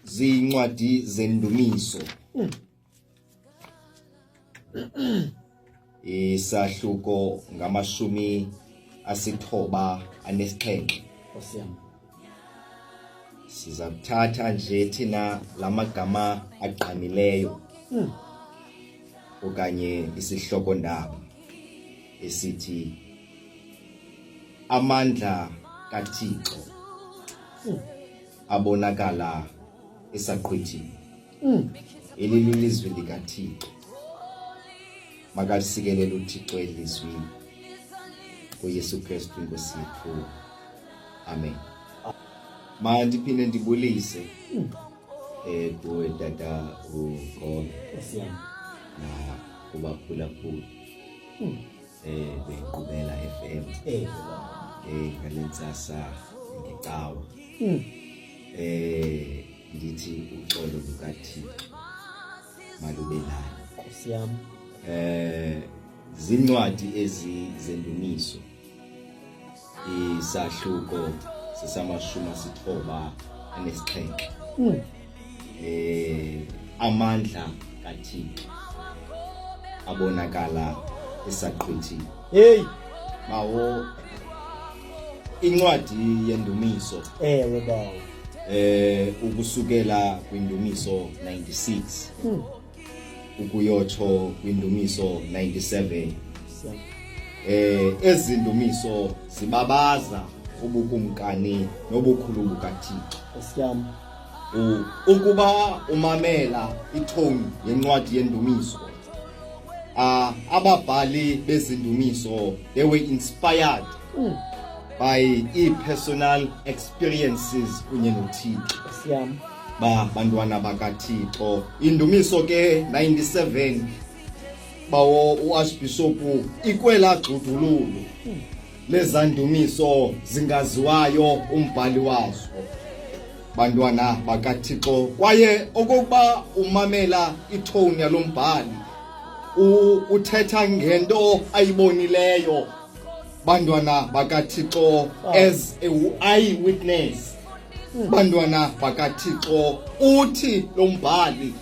Zincwadi zendumiso. Isahluko 97. Nkosi yam. Siza kuthatha nje thina lamagama agqamileyo. Okanye isihloko ndaba esithi amandla kaThixo abonakala esaqhwithini. Eli lilizwi likaThixo. Makalisikelele uThixo elizwi kuYesu Kristu inkosi yethu. Amen. Mandiphinde ndibulise kuwe tata uGobe Nkosi yam. na kubaphulaphuli beNkqubela FM ngale ntsasa ngecawa. Ndithi uxolo lukaThixo malube nani. Nkosi yam. Zincwadi ezi zendumiso, isahluko sesama-97. Amandla kaThixo abonakala esaqhwithini. Hey, bawo, incwadi yendumiso. Ewe bawo. Ukusukela kwindumiso 96 ukuyotsho kwindumiso 97. Ezindumiso zibabaza ubukumkani nobukhulu bukaThixo. Nkosi yam. Ukuba umamela itone yencwadi yendumiso, ababhali bezindumiso, they were inspired by i-personal experiences kunye noThixo. Nkosi yam. Ba bantwana bakaThixo, indumiso ke 97, bawo uArchbishop, ikwela gxudululu lezandumiso zingaziwayo umbhali wazo, bantwana bakaThixo. Kwaye okokuba umamela itone yalombhali, uthetha ngento ayibonileyo, bantwana bakaThixo, as a eye witness. Bantwana bakaThixo, uthi lombhali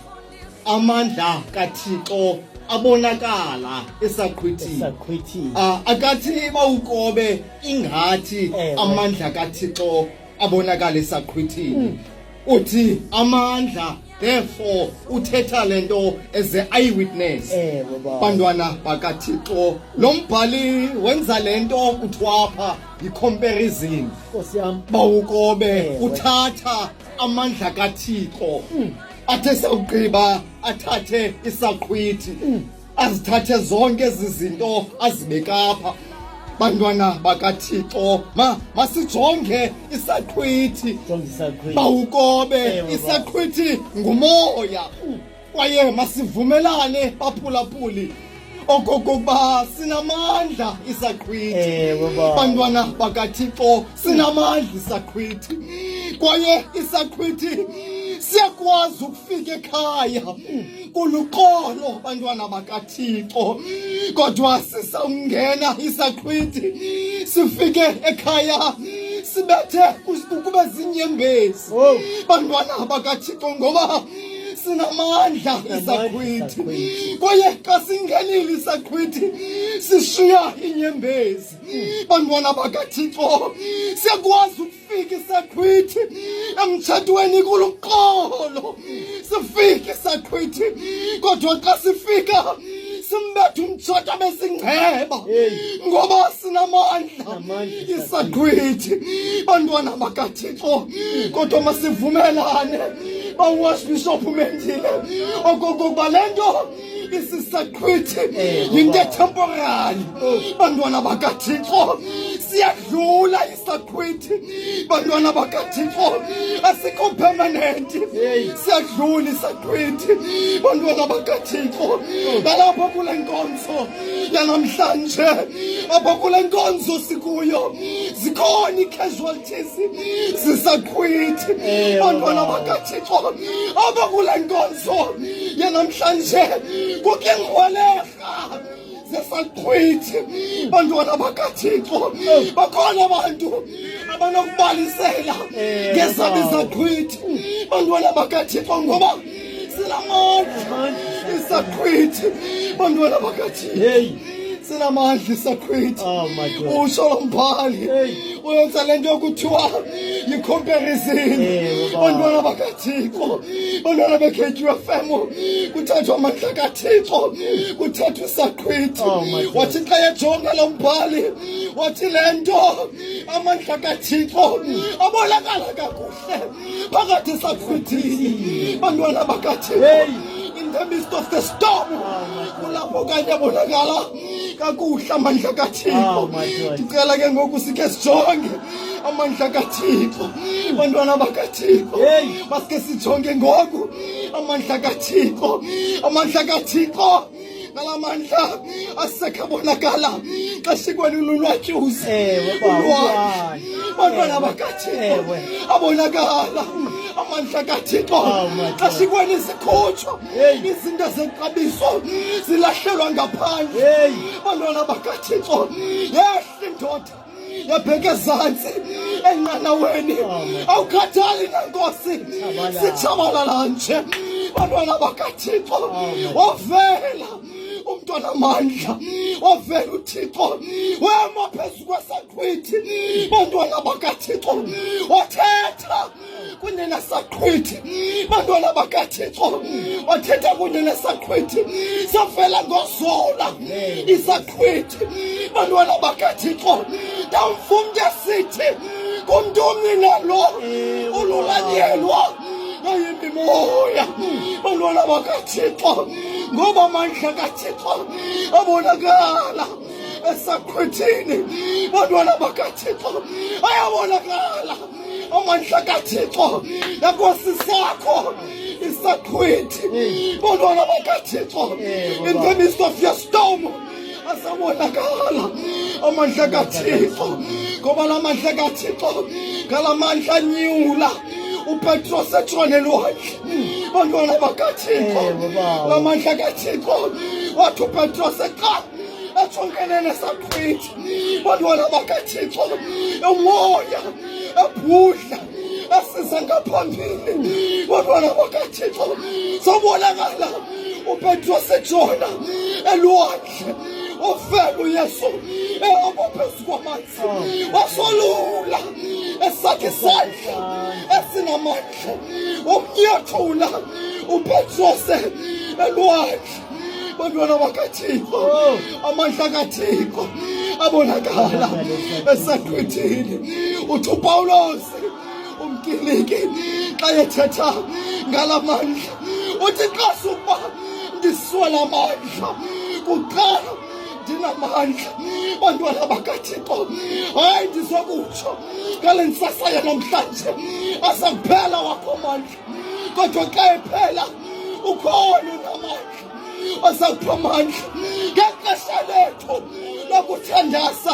amandla kaThixo abonakala esaqhwithini. Esaqhwithini. Akathi bawukobe ingathi amandla kaThixo abonakala esaqhwithini. Uthi amandla, therefore uthetha lento as a eyewitness. Ewe baba. Bantwana bakaThixo, lo mbhali wenza lento kuthiwa apha yi-comparison. Nkosi yam. Bawukobe, uthatha amandla kaThixo, athe sawugqiba athathe isaqhwithi, azithathe zonke ezi zinto azibekapha. Bantwana bakaThixo, masijonge isaqhwithi. Jonge isaqhwithi. Bawukobe, Ewe, baba. Isaqhwithi ngumoya. Kwaye masivumelane baphulaphuli okokuba sinamandla isaqhwithi. Ewe, baba. Bantwana bakaThixo, sinamandla isaqhwithi. Kwaye isaqhwithi siyakwazi ukufika ekhaya kuluxolo, bantwana bakaThixo. Kodwa sisawungena isaqhwithi sifike ekhaya sibethe kube zinyembezi. Oh. Bantwana bakaThixo, ngoba sinamandla isaqhwithi. Isaqhwithi. Kwaye xa singenile isaqhwithi sishiya inyembezi. Bantwana bakaThixo, siyakwazi ukufika isaqhwithi emtshatweni kuluxolo, sifike isaqhwithi, kodwa xa sifika simbethe umtshato besingceba Hey. ngoba sinamandla Sinamandla. Isaqhwithi, bantwana bakaThixo. Kodwa masivumelane, bawuArchbishop Mendile, okokuba le nto isisaqhwithi yinto etemporary. Bantwana bakaThixo, siyadlula isaqhwithi. Bantwana bakaThixo, asikho permanent. Hey. Siyadlula isaqhwithi, bantwana bakaThixo. Nalapho kule nkonzo yanamhlanje, apho kule nkonzo sikuyo, zikhona ii-casualties zisaqhwithi. Bantwana bakaThixo, apha kule nkonzo yanamhlanje kukho ingxwelerha. Zesaqhwithi, bantwana bakaThixo, bakhona abantu abanokubalisela ngezabo izaqhwithi, bantwana bakaThixo, ngoba sinamandla isaqhwithi, bantwana bakaThixo. Hey. Sinamandla isaqhwithi. Oh, my God. Usho lo mbhali Hey. uyenza le nto yokuthiwa yi-comparison. Ewe, baba. Bantwana bakaThixo, bantwana beKTU FM, kuthathwa amandla kaThixo, kuthathwa isaqhwithi. Oh, my God. Wathi xa ejonga lo mbhali, wathi le nto amandla kaThixo abonakala kakuhle phakathi esaqhwithini, bantwana bakaThixo. Hey. In the midst of the storm, kulapho kanye abonakala kakuhle amandla kaThixo. Oh, my God. Ndicela ke ngoku sikhe sijonge amandla kaThixo, bantwana bakaThixo. Hey. Masike sijonge ngoku amandla kaThixo, amandla kaThixo. Ngala mandla asekhabonakala xa sikweni lulwatyuzi. Ewe, baba, Ulwandle. Bantwana Ewe. bakaThixo Ewe. abonakala amandla kaThixo Oh, my xa God. sikweni zikhutshwa Hey. izinto zexabiso zilahlelwa ngaphandle. Hey. Bantwana bakaThixo, yehla indoda yabheka ezantsi enqanaweni. Oh, my God. Awukhathali nankosi, Tshabalala. sitshabalala nje, bantwana bakaThixo. Oh, my God. Wavela umntwana amandla, wavela uThixo, wema phezu kwesaqhwithi, bantwana bakaThixo, wathetha kunye nesaqhwithi, bantwana bakaThixo, wathetha kunye nesaqhwithi, savela ngozola isaqhwithi, bantwana bakaThixo. Ndamfumntu esithi kumntu omnye nalo ululanyelwa yayimimoya, bantwana bakaThixo, ngoba amandla kaThixo abonakala esaqhwithini, bantwana bakaThixo, ayabonakala amandla kaThixo nakosi sakho isaqhwithi, bantwana bakaThixo. Ewe, In the midst of your storm, asabonakala amandla kaThixo, ngoba la mandla kaThixo ngala mandla anyula uPetros etshone elwandle, bantwana bakaThixo. Ewe, baba. La mandla kaThixo, wathi uPetros xa ejongene nesaqhwithi, bantwana bakaThixo, umoya ebhudla esiza ngaphambili, bantwana bakaThixo, sobonakala uPetros ejona elwandle, ufela uYesu ehamba phezu kwamanzi, wasolula esakhe isandla esinamandla, umnyathula uPetros elwandle, bantwana bakaThixo. Amandla kaThixo abonakala esaqhwithini. Uthi uPawulos umkiliki xa ethetha ngala mandla, uthi xa sukuba ndiswela amandla, kuqala ndinamandla, bantwana bakaThixo. Hayi, ndizokutsho ngale ntsasa yanamhlanje, azakuphela wakho amandla, kodwa xa ephela ukhona unamandla azakupha amandla ngexesha lethu lokuthandasa,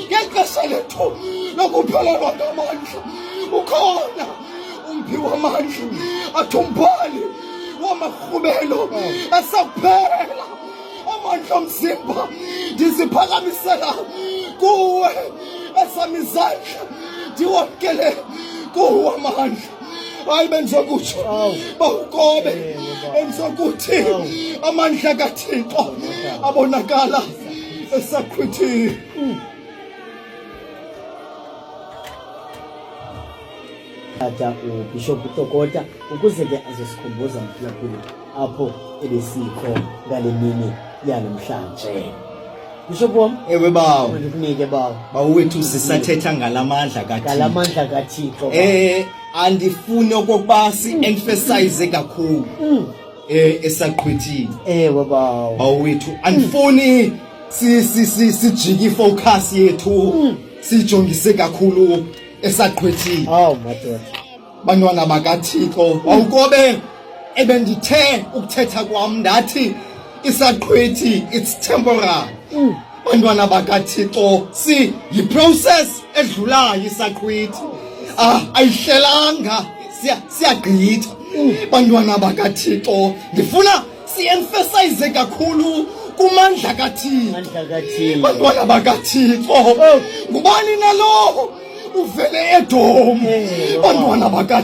ngexesha lethu lokuphelelwa ngamandla, ukhona umphi wamandla. Athi umbhali wamarhubelo, asakuphela amandla omzimba, ndiziphakamisela kuwe esam izandla, ndiwamkele kuwe amandla. Hayi, bendizokutsho, bawukobe, bendizokuthi amandla kaThixo abonakala esaqhwithini. Tata uBishop uTokota ukuze ke azosikhumbuza, mphulaphuli, apho ebesikho ngale mini yanamhlanje. Bishop wam. Ewe, bawo. Ndikunike, bawo. Bawethu, sisathetha ngalamandla kaThixo. Ngalamandla kaThixo. Andifuni okokuba si-emphasize kakhulu esaqhwithini. Ewe, bawo. Bawethu, andifuni si si si sijike ifocus yethu, sijongise kakhulu esaqhwithini. Awu, madoda. Bantwana bakaThixo, wawukobe ebendithe ukuthetha kwam ndathi isaqhwithi it's temporary. Bantwana bakaThixo, si yi-process edlulayo isaqhwithi, ah, ayihlelanga, siyagqitha, bantwana bakaThixo. Ndifuna si-emphasize kakhulu Kumandla kaThixo. Mandla kaThixo. Bantwana bakaThixo. Oh. Ngubani nalo uvele eDom? Eh, Bantwana bakaThixo.